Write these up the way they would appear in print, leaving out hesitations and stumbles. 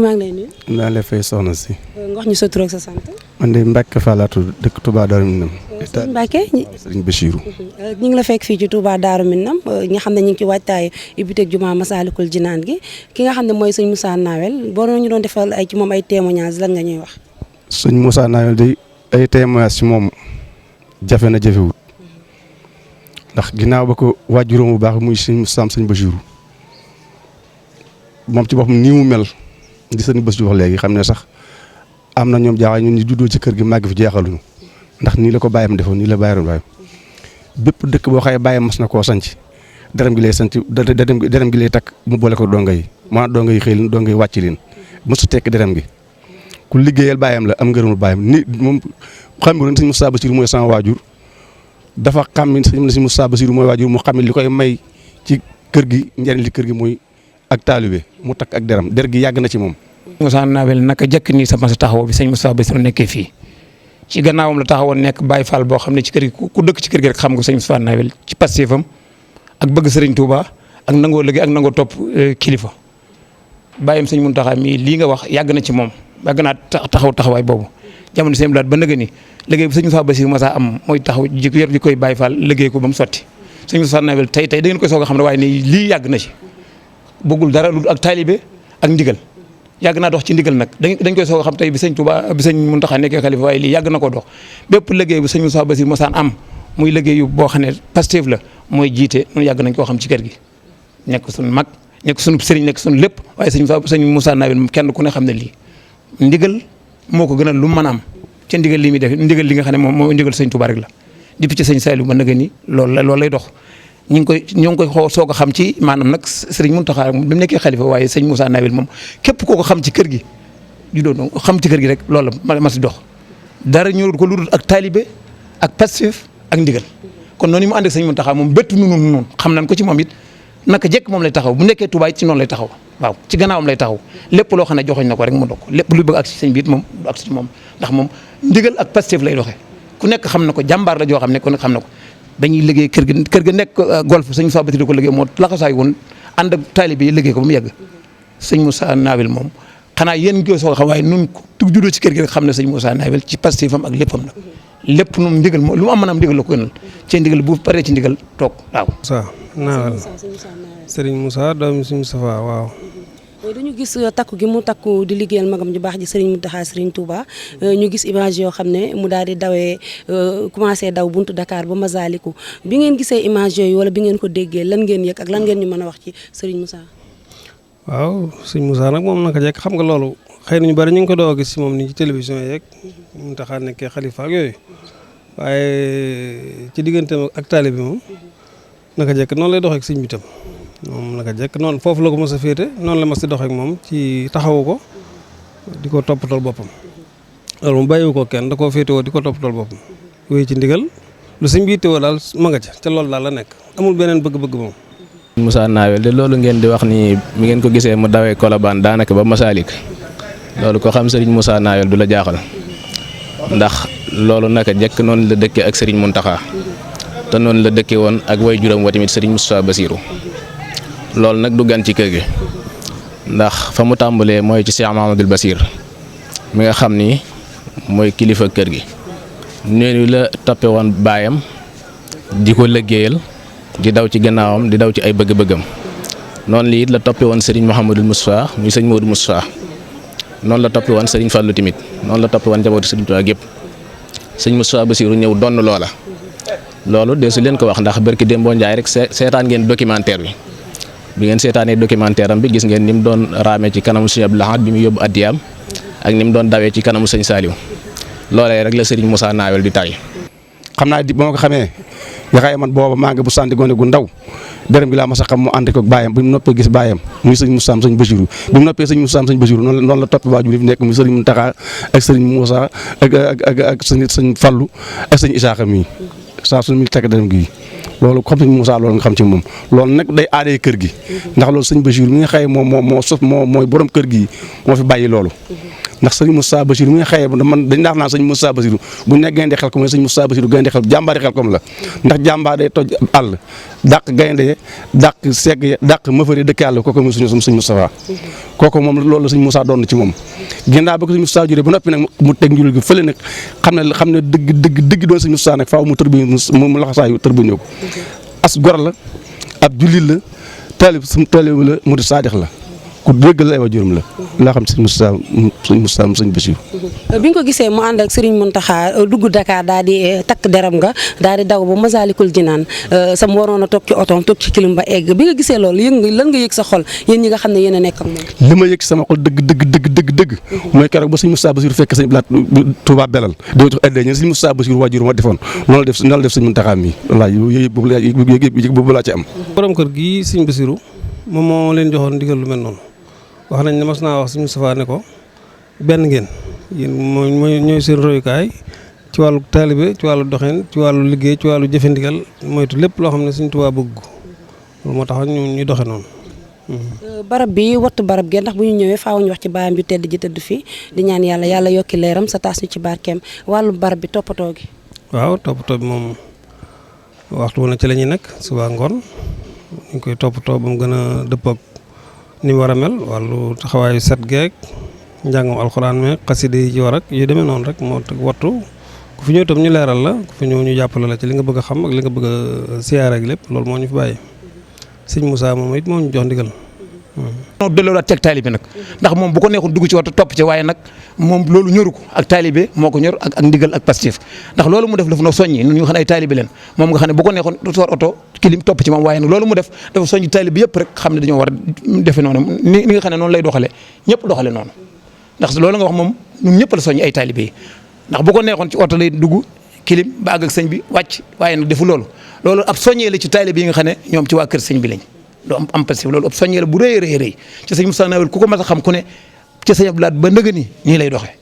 maa ngi lay nuyu. naa lay fay soxna si. nga wax ñu sa tur ak sa sant. man de Mbacke Fall laa tudd dëkk Touba Darou Minam. sëñ Mbacke. sëñ Bachirou. ñu ngi la fekk fii ci Touba Darou Minam nga xam ne ñu ngi ci waajtaayu ubbiteeg jumaa Massalikul Jinaan gi ki nga xam ne mooy sëñ Moussa Nawel boo ñu doon defal ay ci moom ay témoignages lan nga ñuy wax. sëñ Moussa Nawel de ay témoignages ci moom jafe na jafewut ndax ginnaaw ba ko waajuróom bu baax muy sëñ Moussa sëñ Bachirou moom ci boppam nii mu mel. di sëñ bés wax léegi xam ne sax am na ñoom jaawaay ñun ñu juddoo ci kër gi màgg fi jeexaluñu ndax nii la ko bàyyam defoon nii la bàyyam bépp dëkk boo xëyee bàyyam mas na koo sanc derem gi lay sanc derem gi lay takk mu boole ko donga yi maanaam donga yi xëy leen donga yi wàcc leen mosu tekk derem gi ku liggéeyal bàyyam la am ngërëmul bàyyam ni moom xam nga sëñ Moussa Bassirou mooy sama waajur dafa xam ne sëñ Moussa Bassirou mooy waajur mu xam ne li koy may ci kër gi njëriñ li kër gi mooy ak taalibe mu takk ak deram der gi yàgg na ci moom. Moussa Nawel naka jëkk nii sama sa taxaw bi sëñ Moussa Bassirou nekkee fii ci gannaawam la taxawoon nekk Baye Fall boo xam ne ci kër gi ku dëkk ci kër gi rek xam nga sëñ Moussa Nawel ci pastéefam ak bëgg Sëriñ Touba ak nangoo liggéey ak nangoo topp kilifa bàyyam sëñ Mountakha mii lii nga wax yàgg na ci moom yàgg naa taxawaay boobu jamono seen blaat ba nëgë ni liggéey bi sëñ Moussa Bassirou Massa am mooy taxaw yor ji koy Baye Fall liggéey ko ba mu sotti sëñ Moussa Nawel tey da ngeen koy soog a xam ne waaye nii lii yàgg na ci bëggul dara lu ak taalibe ak ndigal yàgg naa dox ci ndigal nag dañ koy soog a xam tey bi sëñ Touba bi sëñ Mountakha nekkee xalifa waaye lii yàgg na ko dox bépp liggéey bu sëñ Moussa Bassirou Massa am muy liggéey yu boo xam ne Pastef la mooy jiite ñun yàgg nañ koo xam ci kër gi nekk suñu mag nekk suñu sëriñ nekk suñu lépp waaye sëñ Moussa Nawel moom kenn ku ne xam ne lii ndigal moo ko gënal lu mu mën a am ci ndigal li muy def ndigal li nga xam ne moom moo ndigal sëñ Touba rek la depuis ci sëñ Saliou ba nag ni loolu lay dox ñoo ngi koy xoo soog a xam ci maanaam nag sëriñ Mountakha bi mu nekkee xalifa waaye sëñ Moussa Nawel moom képp koo ko xam ci kër gi di doon xam ci kër gi rek loolu la ma si dox dara ñorul ko lu dul ak taalibe ak Pastef ak ndigal kon noonu mu ànd ak sëñ Mountakha moom bëttu noonu xam nañ ko ci moom it naka jekk moom lay taxaw bu nekkee Touba ci noonu lay taxaw waaw ci gannaawam lay taxaw lépp loo xam ne joxoñ na ko rek mu dox lépp lu bëgg ak si sëñ bi it moom du ak si moom ndax moom ndigal ak Pastef lay doxee ku nekk xam na ko jàmbaar la joo xam ne ku nekk xam na ko dañuy liggéey kër ga nekk golf sëñ Moussa Bassirou ko liggéey moo laxasaay woon ànd ak taalibe yi liggéey ko ba mu yegg sëñ Moussa Nawel moom xanaa yéen ngi koy soog a xam waaye nun tu juddoo ci kër gi rek xam ne sëñ Moussa Nawel ci Pastefam ak léppam la lépp nu ndigal lu mu am mën a am ndigal la ko gënal ci ndigal bu paree ci ndigal toog waaw. Moussa Nawel Serigne Moussa doomu Serigne Moustapha waaw. dañu gis takku gi mu takku di liggéeyal magam ju baax ji Serigne Mountakha Serigne Touba ñu gis image yoo xam ne mu daal di dawee commencé daw buntu Dakar ba Massalikul bi ngeen gisee image yooyu wala bi ngeen ko déggee lan ngeen yëg ak lan ngeen ñu mën a wax ci Serigne Moussa. waaw Serigne Moussa nag moom naka jekk xam nga loolu xëy na ñu bari ñu ngi ko doog a gis si moom nii ci télévision yeeg Mountakha nekkee xalifa ak yooyu waaye ci digganteem ak taalibe bi moom naka jekk noonu lay doxee ak sëñ bi tam moom naka jekk noonu foofu la ko mos a féete noonu la mas di doxee ak moom ci taxawu ko di ko toppatool boppam loolu moom bàyyiwu ko kenn da koo féetewoo di ko toppatool boppam wéy ci ndigal lu sëñ bi yittewoo daal ma nga ca loolu daal la nekk amul beneen bëgg-bëgg moom. Moussa Nawel de loolu ngeen di wax ni mi ngeen ko gisee mu dawee Colobane daanaka ba Masalik loolu ko xam Serigne Moussa Nawel du la jaaxal ndax loolu naka jekk noonu la dëkkee ak Serigne Mountakha te noonu la dëkkee woon ak way juróom wa tamit Serigne Moussa Bassirou loolu nag du gan ci kër gi ndax fa mu tàmbalee mooy ci Cheikh Mahamadul Bassir mi nga xam ni mooy kilifa kër gi noonu la toppe woon baayam di ko liggéeyal di daw ci gannaawam di daw ci ay bëgg-bëggam noonu lii it la toppe woon Serigne Mouhamadul Moustapha muy sëñ Modou Moustapha noonu la toppe woon Serigne Fallou tamit noonu la toppe woon njabootu Serigne Touba gépp sëñ Moustapha Bassirou ñëw donn loola loolu de su leen ko wax ndax barki Dembo Ndiaye rek seetaan ngeen documentaire bi ngeen seetaanee documentaire am bi gis ngeen ni mu doon raamee ci kanamu sëñ Abdou Lahad bi mu yóbbu addiyaam ak ni mu doon dawee ci kanamu sëñ Saliou loolee rek la Serigne Moussa Nawel di tay xam naa ba ma ko xamee nga xëy man booba maa ngi bu sànni gone gu ndaw dërëm gi laa mas a xam mu ànd ko baayam bi mu noppee gis baayam muy sëñ Moussa sëñ Bassirou bi mu noppee sëñ Moussa sëñ Bassirou noonu la topp waajur yi fi nekk muy sëriñ Mountakha ak sëriñ Moussa ak sëñ Fallou ak sëñ Isaaxa mii saa su mi tekk dërëm gi loolu xam sëñ Moussa loolu nga xam ci moom loolu nag day aadee kër gi ndax loolu sëñ Bassirou mi nga xëy moo mooy borom kër gi moo fi bàyyi loolu ndax sëñ Moussa Bassirou mu ngi xëyee man dañ daax naan sëñ Moussa Bassirou bu nekk gaynde xel ko mooy sëñ Moussa Bassirou gaynde xel jàmbaari xel kom la ndax jàmbaar day toj àll dàq gaynde dàq segg dàq mëfëri dëkk àll kooku mooy suñu sëñ Moustapha kooku moom loolu la sëñ Moussa doon ci moom ginnaaw ba ko sëñ Moussa juree ba noppi nag mu teg njurul gi fële nag xam ne dëgg doon sëñ Moussa nag faaw mu tër bi mu laxasaayu tër bi ñëw ko as gor la ab jullit la taalib la mu di saadix la ku déggal ay waajuram la laa xam sëñ Moussa sëñ Bassirou bi nga ko gisee mu ànd ak Serigne Mountakha dugg Dakar daal di takk deram nga daal di daw ba Masalikul Jinaan sam waroon a toog ci otoom toog ci kilim ba egg bi nga gisee loolu yëg nga lan nga yëg sa xol yéen ñi nga xam ne yéen a nekk ak moom. li ma yëg sama xol dëgg mooy keroog ba sëñ Moussa Bassirou fekk sëñ Blaat Touba Belal di ko aidé ñu sëñ Moussa Bassirou waajuram ma defoon noonu la def sëñ Mountakha mi wallaahi yëg boobu laa ci am. borom kër gi sëñ Bassirou moom moo leen joxoon ndigal lu mel noonu wax nañ ne mas naa wax sëñ Moustapha ne ko benn ngeen yéen mooy ñooy seen royukaay ci wàllu taalibe ci wàllu doxin ci wàllu liggéey ci wàllu jëfe ndigal moytu lépp loo xam ne sëñ Tuubaa bëgg loolu moo tax ñu doxe noonu. barab bi wattu barab gi ndax bu ñu ñëwee faaw ñu wax ci baayam ju tedd ji tëdd fii di ñaan yàlla yokki leeram sa taas ñu ci barkeem wàllu barab bi toppatoo gi. waaw toppatoo bi moom waxtu wu ne ci la ñuy nekk suba ngoon ñu koy toppatoo ba mu gën a dëppoo ak ni mu war a mel wàllu taxawaayu set geek njàngam alxuraan mi xaside yi ci war ak yu demee noonu rek moo tax wattu ku fi ñëw tam ñu leeral la ku fi ñëw ñu jàppale la ci li nga bëgg a xam ak li nga bëgg a siyaare ak lépp loolu moo ñu fi bàyyi sëñ Moussa moom it moo ñu jox ndigal. non delloo la teg taalibe nag ndax moom bu ko neexoon dugg ci oto topp ci waaye nag moom loolu ñoru ko ak taalibe moo ko ñor ak ndigal ak pastif ndax loolu mu def dafa noo soññi ñun ñu nga xam ne ay taalibe leen moom nga xam ne bu ko neexoon du soor oto kilim topp ci moom waaye nag loolu mu def dafa soññi taalibe yëpp rek xam ne dañoo war a defe noonu ni nga xam ne noonu lay doxale ñëpp doxale noonu ndax loolu nga wax moom ñun ñëpp la soññi ay taalibe yi ndax bu ko neexoon ci oto lay dugg kilim ba àgg ak sëñ bi wàcc waaye nag defu loolu ab soññee la ci taalibe yi nga xam ne ñoom ci waa kër sëñ bi lañ doo am passif loolu ab soññee la bu rëy ci sëñ Moussa Nawel ku ko mas a xam ku ne ci sëñ Abdou Lahad ba nëga nii lay doxee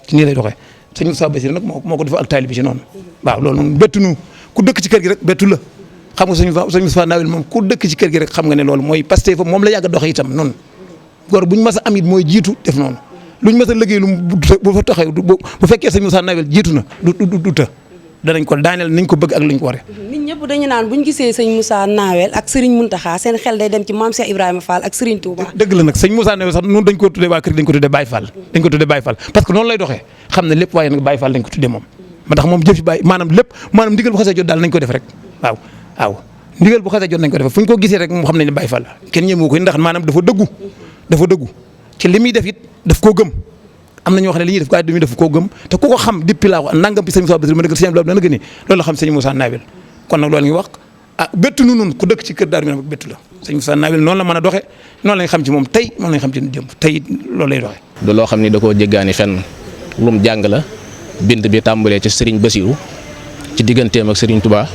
ci nii lay doxee sëñ Moussa Bassirou nag moo ko def ak taalibe bi ci noonu waaw loolu moom bettu nu ku dëkk ci kër gi rek bettu la xam nga sëñ Moussa Nawel moom ku dëkk ci kër gi rek xam nga ne loolu mooy Pastef fa moom la yàgg a doxe itam noonu góor buñ mas a am it mooy jiitu def noonu luñ mas a liggéey lu bu fa taxee bu fekkee sëñ Moussa Nawel jiitu na du të danañ ko daaneel nañ ko bëgg ak luñ ko waree. nit ñëpp dañu naan buñ gisee sëñ Moussa Nawel ak Serigne Mountakha seen xel day dem ci maam Cheikh Ibrahima Fall ak Serigne Touba. dëgg la nag sëñ Moussa Nawel sax noonu dañ ko tuddee waa kër dañ ko tuddee Baye Fall parce que noonu lay doxee xam ne lépp waaye nag Baye Fall dañ ko tuddee moom ma tax moom jëf ci Baye maanaam lépp maanaam ndigal bu xasee jot daal nañ ko def rek waaw ndigal bu xasee jot nañ ko def fu ñu ko gisee rek moom xam nañ ne Baye Fall la kenn ñemewu ko ndax maanaam dafa dëggu ci li muy def it daf koo gëm am na ñoo xam ne li ñuy def ko dañuy def koo gëm te ku ko xam depuis laa wax nangam bi sëñ Moussa Bassirou ma dëgg sëñ Abdou Lahad dana gën loolu la xam sëñ Moussa Nawel kon nag loolu ngi wax bettu nu nun ku dëkk ci kër Daaru Minam bettu la sëñ Moussa Nawel noonu la mën a doxe noonu lañ xam ci moom tey noonu lañ xam ci démb tey loolu lay doxe du loo xam ni da koo jéggaani fenn lum jàng la bind bi tàmbalee ci Serigne Bassirou ci digganteem ak Serigne Touba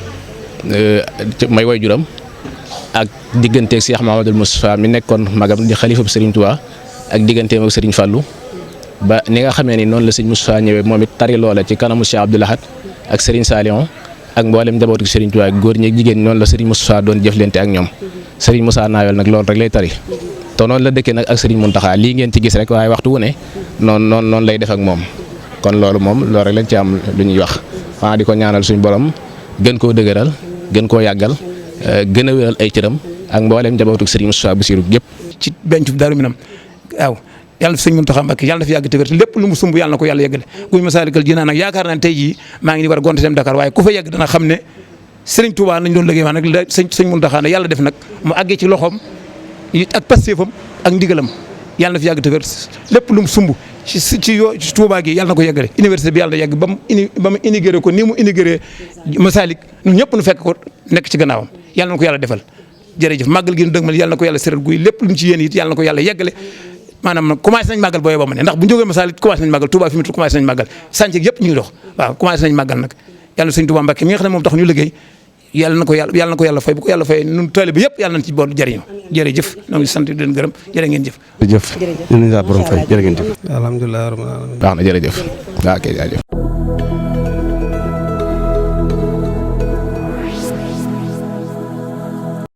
may waajuram ak digganteeg Cheikh Mahamadou Moustapha mi nekkoon magam di xalifa bu Serigne Touba ak digganteem ak Serigne Fallou ba ni nga xamee ni noonu la sëñ Moustapha ñëwee moom it tari loola ci kanamu Cheikh Abdou Lahad ak Serigne Salion ak mboolem njabootu Serigne Touba góor ñi ak jigéen noonu la Serigne Moustapha doon jëflante ak ñoom Serigne Moussa Nawel nag loolu rek lay tari te noonu la dëkkee nag ak Serigne Mountakha lii ngeen ci gis rek waaye waxtu wu ne noonu lay def ak moom kon loolu moom loolu rek lañ ci am lu ñuy wax xanaa di ko ñaanal suñu borom gën koo dëgëral gën koo yàggal gën a wéral ay cëram ak mboolem njabootu Serigne Moustapha Bassirou gépp ci bencu Daaru Minam waaw yàlla na fi sëñ Mountakha Mbacké yàlla na fi yàgg te wér lépp lu mu sumb yàlla na ko yàlla yeggale guy Masaalikul Jinaan nag yaakaar naa ne tey jii maa ngi ni war a gonte dem Dakar waaye ku fa yegg dana xam ne Serigne Touba nañ doon liggéey wax nag sëñ Mountakha ne yàlla def nag mu àggee ci loxoom ak pastéefam ak ndigalam yàlla na fi yàgg te wér lépp lu mu sumb ci Touba gi yàlla na ko yeggale université bi yàlla na yegg ba mu inauguré ko nii mu inauguré Masalik ñun ñëpp nu fekk ko nekk ci gannaawam yàlla na ko yàlla defal jërëjëf màggal gi nu dëgmal yàlla na ko yàlla seral guy lépp lu mu ci yéen it yàlla na ko yàlla yeggale maanaam commencé nañ màggal booyee ba ma ne ndax bu ñu jógee Masalik commencé nañ màggal Touba fi mu commencé nañ màggal sànc yëpp ñu ngi dox waaw commencé nañ màggal nag yàlla sëñ Touba Mbacké mi nga xam ne moom tax ñu liggéey yàlla na ko yàlla fay bu ko yàlla fay nun taalibe yëpp yàlla nañ ci bool jëriñu jërëjëf ñoo ngi sant di leen gërëm jërë ngeen jëf jërëjëf borom fay jërë ngeen jëf alhamdulilah rabbil alamin baax na jërëjëf waaw kay jaajëf